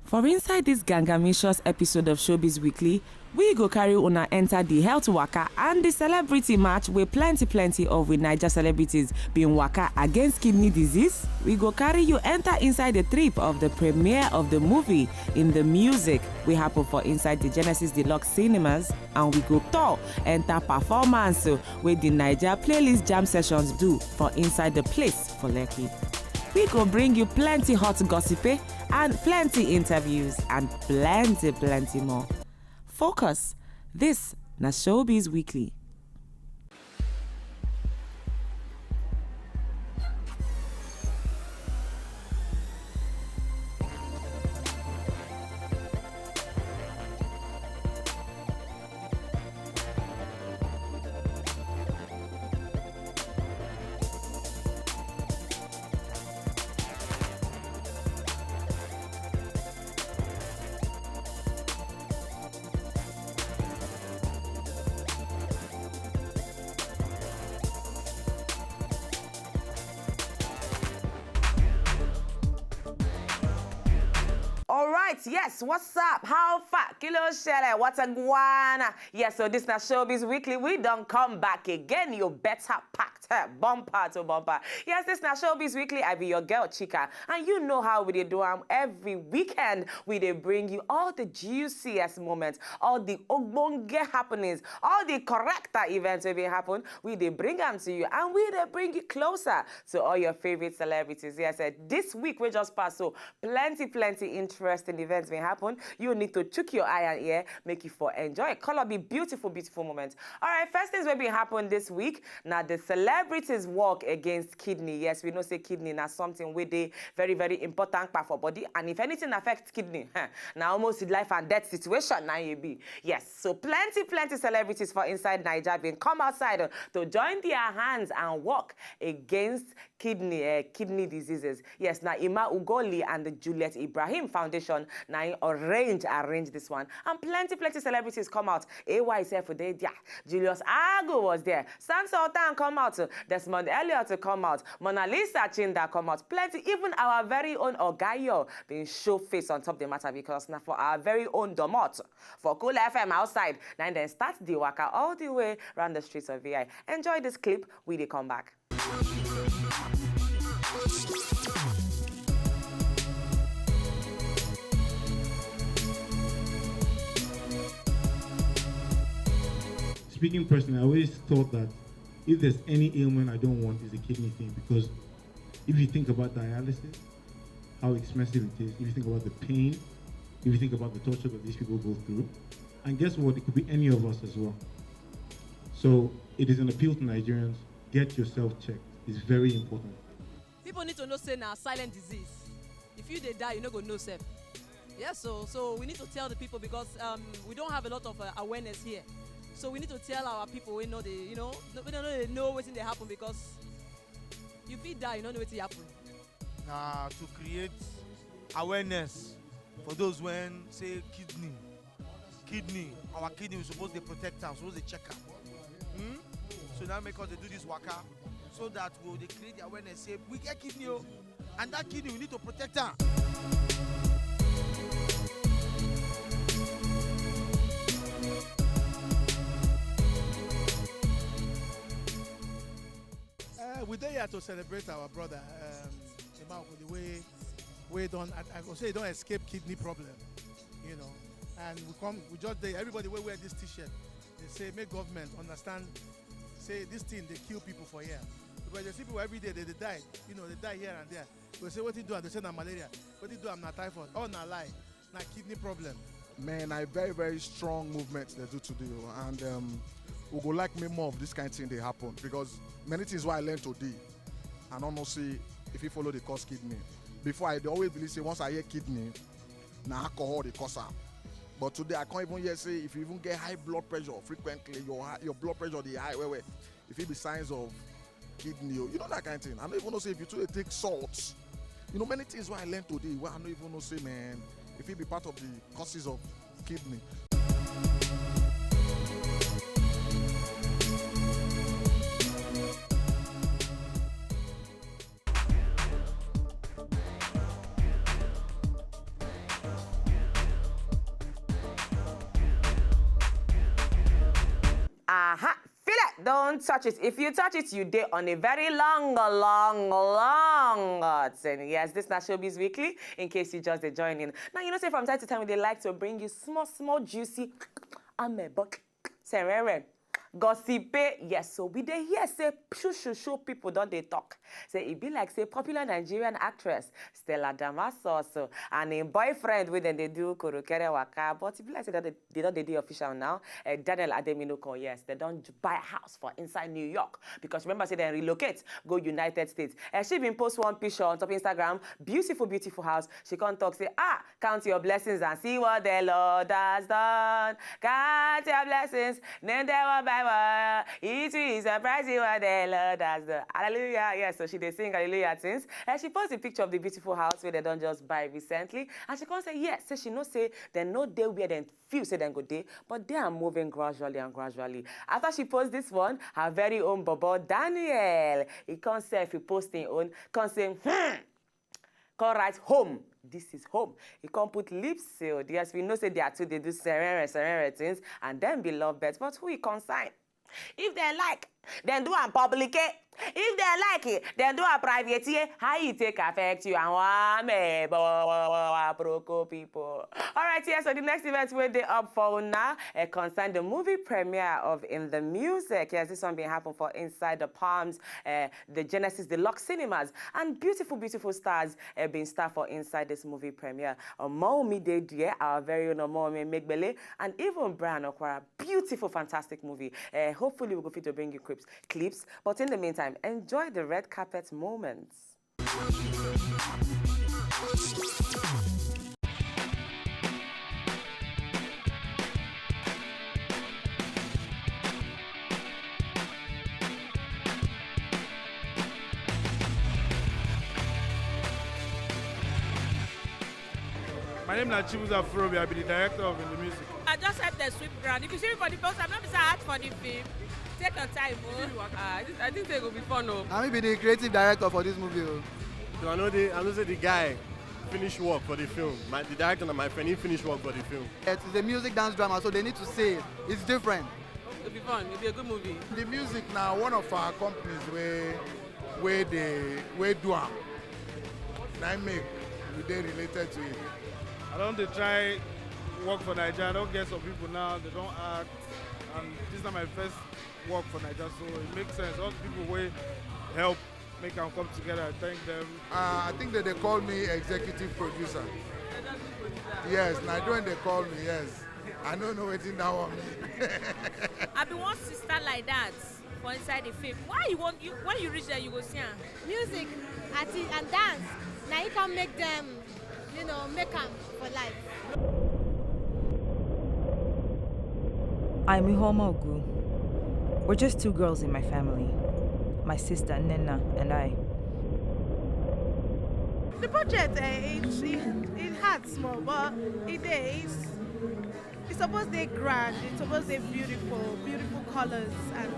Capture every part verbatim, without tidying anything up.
For inside this gangamicious episode of Showbiz Weekly, we go carry una enter the health waka and the celebrity match wey plenty plenty of we Naija celebrities been waka against kidney disease. We go carry you enter inside the trip of the premiere of the movie In the Music wey happen for inside the Genesis Deluxe cinemas, and we go tour enter performance wey the Naija playlist jam sessions do for inside the place for Lekki. We go bring you plenty hot gossip, eh, and plenty interviews and plenty, plenty more. Focus. This na Showbiz Weekly. All right, yes, what's up? How far? Kilo Shele, what a guana. Yes, so this na Showbiz Weekly. We don't come back again. You better packed her bumper to bumper. Yes, this na Showbiz Weekly. I be your girl Chika, and you know how we dey do am every weekend. We dey bring you all the juiciest moments, all the ogbonge happenings, all the corrector events wey been happen. We dey bring am to you, and we dey bring you closer to all your favorite celebrities. Yes, eh, this week we just pass, so plenty, plenty interesting events been happen. You need to chook your eye and ear, make you for enjoy. Color be beautiful, beautiful moment. All right, first things wey been happen this week, na the celebrities walk against kidney. Yes, we know say kidney na something wey dey very, very important part for body, and if anything affect kidney, na almost life and death situation na e be. Yes, so plenty, plenty celebrities for inside Naija been come outside to join their hands and walk against kidney, eh, kidney diseases. Yes, na Ima Ugoli and the Juliet Ibrahim Foundation na im arrange, arrange this one. And plenty, plenty celebrities come out. A Y sef dey there. Julius Agu was there. Sam Sultan come out. Desmond Elliot come out. Mona Lisa Chinda come out. Plenty, even our very own Ogayo been show face on top the matter because na for our very own domot. For Cool F M outside, na im dem start the waka all the way round the streets of V I. Enjoy this clip, we dey come back. Speaking personally, I always thought that if there's any ailment I don't want, is the kidney thing, because if you think about dialysis, how expensive it is, if you think about the pain, if you think about the torture that these people go through, and guess what? It could be any of us as well. So it is an appeal to Nigerians: get yourself checked. It's very important. People need to know say na silent disease. If you dey die, you no go know sef. Yes, so so we need to tell the people because um, we don't have a lot of uh, awareness here. So we need to tell our people we know they, you know, no- we don't know they know wetin dey happen because you fit die, you no know wetin happen. Na to create awareness for those when say kidney, kidney, our kidney we suppose dey protect am, suppose dey check am. Hmm? So now make us dey do this waka so that we dey create the awareness say we get kidney o, and that kidney we need to protect am. Uh, we dey here to celebrate our brother um, Emma Okoli wey wey don I, I go say he don escape kidney problem, you know, and we come we just dey everybody wey wear this t-shirt dey say make government understand say this thing dey kill people for here because you see people every day dey dey die, you know, dey die here and there. They say wetin do am, they say na malaria, wetin do am na typhoid, all na lie, na kidney problem. Man, na very very strong movement they do today o, and um, we go like make more of this kind thing dey happen because many things wey I learn today, I no know say if you follow the cause kidney. Before I dey always believe say once I hear kidney, na alcohol dey cause am. But today I come even hear say if you even get high blood pressure frequently, your high, your blood pressure dey high well well. If it be signs of kidney, o, you know that kind of thing. I don't even know say if you too dey take salt. You know many things wey I learn today wey I no even know say man, if it be part of the causes of kidney. Aha, feel it, don't touch it. If you touch it, you dey on a very long, long, long uh, thing. Yes, this na Showbiz Weekly, in case you just dey join in. Now, you know say from time to time, we dey like to bring you small, small, juicy, amebo, serere, gossip. Yes, so we dey hear say shoo, shoo, shoo, people don dey talk. Say e be like say popular Nigerian actress Stella Damasus, so, and im boyfriend wey dem dey do korokere waka, but e be like say dem dey, dem don dey do official now. Eh, Daniel Ademinokun, yes, dem don j-, buy house for inside New York, because remember say dem relocate go United States. Eh, she bin post one picture on top Instagram, beautiful, beautiful house. She come talk say, "Ah, count your blessings and see what the Lord has done. Count your blessings, name them one by one. It will surprise you what the Lord has done." Hallelujah. Yes, so she dey sing hallelujah things. And she post a picture of the beautiful house where they don just buy recently. And she come say, yes, say she know say dem no dey where dem feel say dem go dey, but they are moving gradually and gradually. After she post this one, her very own bobo, Daniel, he come sef, he post him own, come say, hmm, come write home. This is home. He come put lip seal. Yes, we know say they are two, they do serere, serere things, and then be love birds. But who he consign? If they like, then do am public. Eh? If they like it, then do am private. Eh? How you take affect you and one me, blah, blah, blah, blah, blah, broke people. All right, yeah, so the next event wey dey up for now, uh, concern the movie premiere of In the Music. Yes, this one been happen for inside the Palms, uh, the Genesis Deluxe Cinemas, and beautiful, beautiful stars uh, been star for inside this movie premiere. Uh, Omomi dey there, our very own Omomi Megbele, and even Brian Okwara. Beautiful, fantastic movie. Uh, hopefully, we go fit to bring you clips, clips. But in the meantime, enjoy the red carpet moments. My name na Chibuza Furobi. I be the director of In the Music. I just help them sweep ground. If you see me for the post, I'm not beside hard for the film. Take your time, oh. Ah, I think, I think say e go be fun, oh. Na me be the creative director for this movie, oh. So I know the, I know say the guy finish work for the film. My, the director and my friend, he finish work for the film. It is a music dance drama, so they need to say it's different. It'll be fun. It'll be a good movie. The music now, one of our companies where, where they, where do am. Na im make we dey related to it. I don dey try work for Naija. I don get some people now, they don act, and this na my first work for Naija, so it makes sense. All the people wey help make am come together, I thank them. Uh, I think that they call me executive producer. Yes, na doing they call me, yes. I don't know wetin that one mean. I be one sister like that for inside the film. Why you want, you, when you reach there, you go see am. Music, artist, and dance, na e come make them, you know, make am for life. I'm Ihoma Ogu. We're just two girls in my family, my sister Nena and I. The budget, uh, it, it, it hard small, but it is. It's supposed to be grand, it's supposed to be beautiful, beautiful colors, and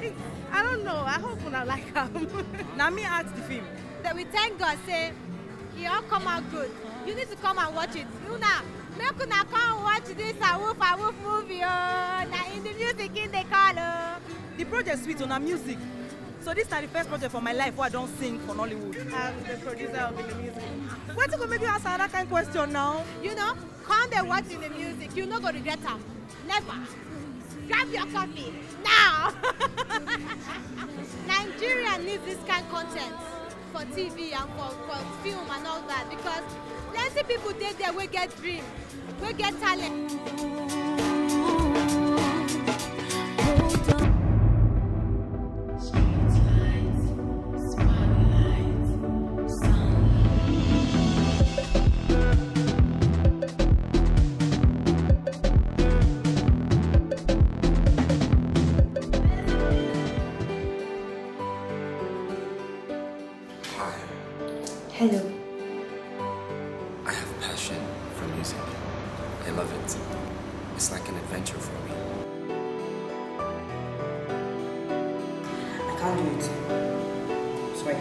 it, I don't know. I hope una like am. Na me act the film. That we thank God say e all come out good. You need to come and watch it. Una, make una come watch this awoof awoof movie, oh. Na In the Music im dey call, oh. The project sweet, una music. So this na the first project for my life wey I don sing for Nollywood. I'm the producer of In the Music. Wetin go make you ask her that kind question now? You know, come dey watch In the Music, you no go regret am. Never. Grab your copy now. Nigeria needs this kind content for T V and for, for film and all that, because plenty people dey there wey get dream, wey get talent. Hi. Hello. I have passion for music. I love it. It's like an adventure for me. I can't do it. Sorry.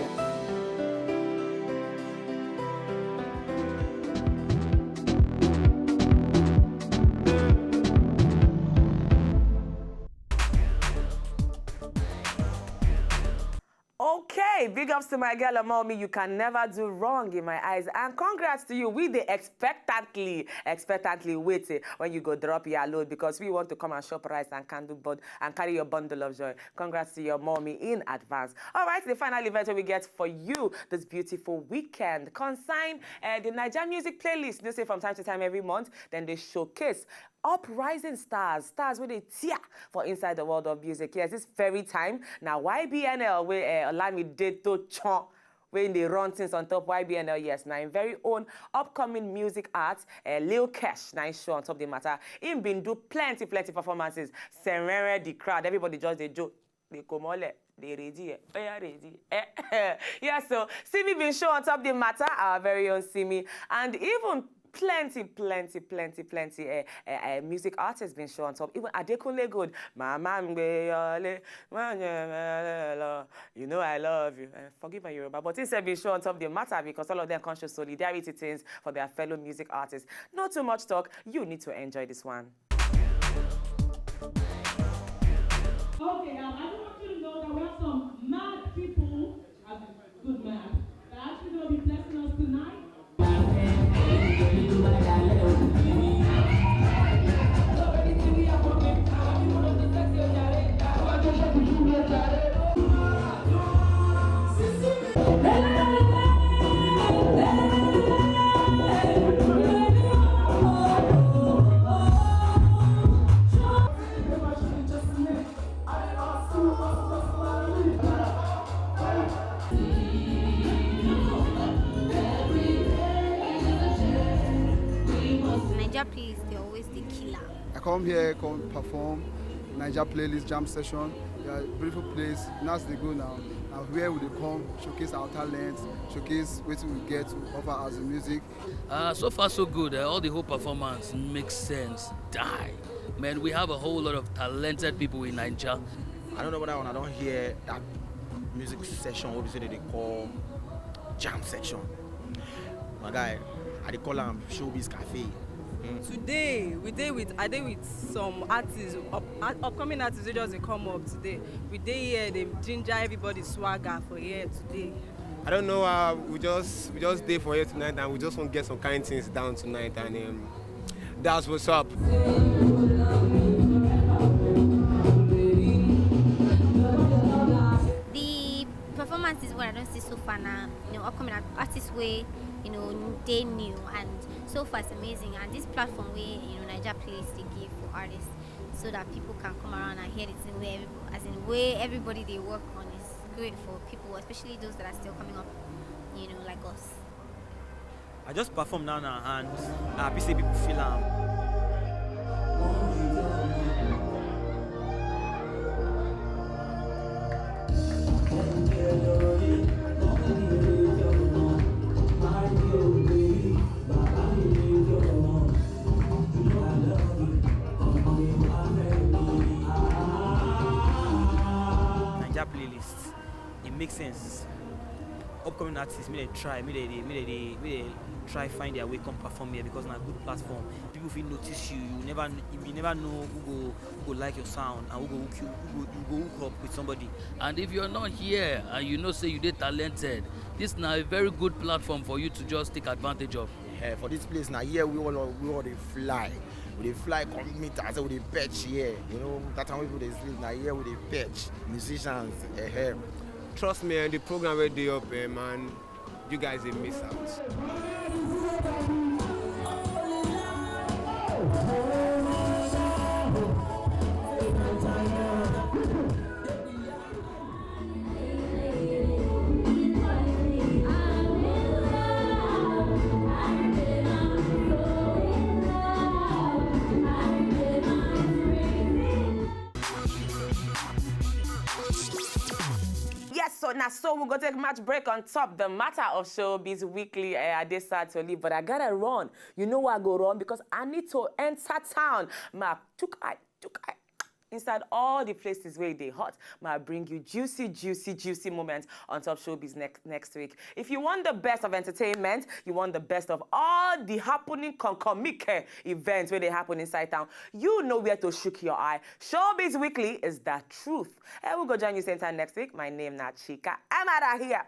Big ups to my girl Omomi. You can never do wrong in my eyes. And congrats to you. We dey expectantly, expectantly wait eh, when you go drop your load because we want to come and shop rice and candle bud and carry your bundle of joy. Congrats to your mommy in advance. All right, the final event we get for you this beautiful weekend concern uh, the Niger music playlist. You know, say from time to time every month, then they showcase uprising stars, stars with a tear for inside the world of music. Yes, this very time now Y B N L where uh, Olamide to chon when they run things on top Y B N L, yes, now in very own upcoming music art, uh, Lil Kesh, now show on top the matter. Him been do plenty, plenty performances. Serere the crowd, everybody just they joke, they come all they ready, eh? Oh, yeah, ready. Eh? Yeah, so Simi been show on top the matter, our very own Simi, and even plenty, plenty, plenty, plenty uh, uh, uh, music artists been show on top. Even Adekunle Gold, Mama Mgbe Ole, you know I love you. Uh, forgive my Yoruba, but he said been show on top the matter because all of them conscious solidarity things for their fellow music artists. Not too much talk. You need to enjoy this one. Okay, now I just want you to know that we have some mad people. Good man. They're actually going to be blessing us tonight. Naija playlist dey always dey kill am. I come here, come perform Naija playlist jam session. Yeah, beautiful place. Now as they go now, now where we dey come showcase our talent, showcase wetin we get to offer as a music. Uh, so far so good. Uh, all the whole performance makes sense. Die, man. We have a whole lot of talented people in Naija. I don't know whether una don hear that music session wey be say dem dey call jam section. My guy, I dey call am showbiz cafe. Today we dey with I dey with some artists, up, upcoming artists wey just dey come up today. We dey here dey ginger everybody swagger for here today. I don't know. Uh, we just we just dey for here tonight, and we just want to get some kind things down tonight, and um, that's what's up. The performances wey I don see so far na you know upcoming art- artists wey you know dey new, and so far it's amazing. And this platform wey you know Naija Place dey give for artists, so that people can come around and hear the thing wey everybody, as in wey everybody dey work on is great for people, especially those that are still coming up, you know, like us. I just perform now now and I happy say people feel am. Naija playlist, it makes sense. Upcoming artists, make dem try, make dem dey, make dem dey, make dem try find their way, come perform here because na good platform. People fit notice you, you never, you never know who go, who go like your sound and who go hook you, who go, you go hook up with somebody. And if you're not here and you know say you dey talented, this na a very good platform for you to just take advantage of. Eh, for this place na here we all we all dey fly. We dey fly come meet as we dey perch here. You know that time wey people dey sleep na here we dey perch. Musicians, eh, eh. Trust me, eh, the program wey dey up, eh, man, you guys dey miss out. Yes, so now so we go take match break on top the matter of showbiz weekly. Uh, I dey sad to leave, but I gotta run. You know why I go run because I need to enter town. My took I took I. inside all the places where they hot. Ma bring you juicy, juicy, juicy moments on top showbiz next next week. If you want the best of entertainment, you want the best of all the happening concomique events where they happen inside town, you know where to shook your eye. Showbiz Weekly is the truth. I will go join you same time next week. My name na Chika Amara here.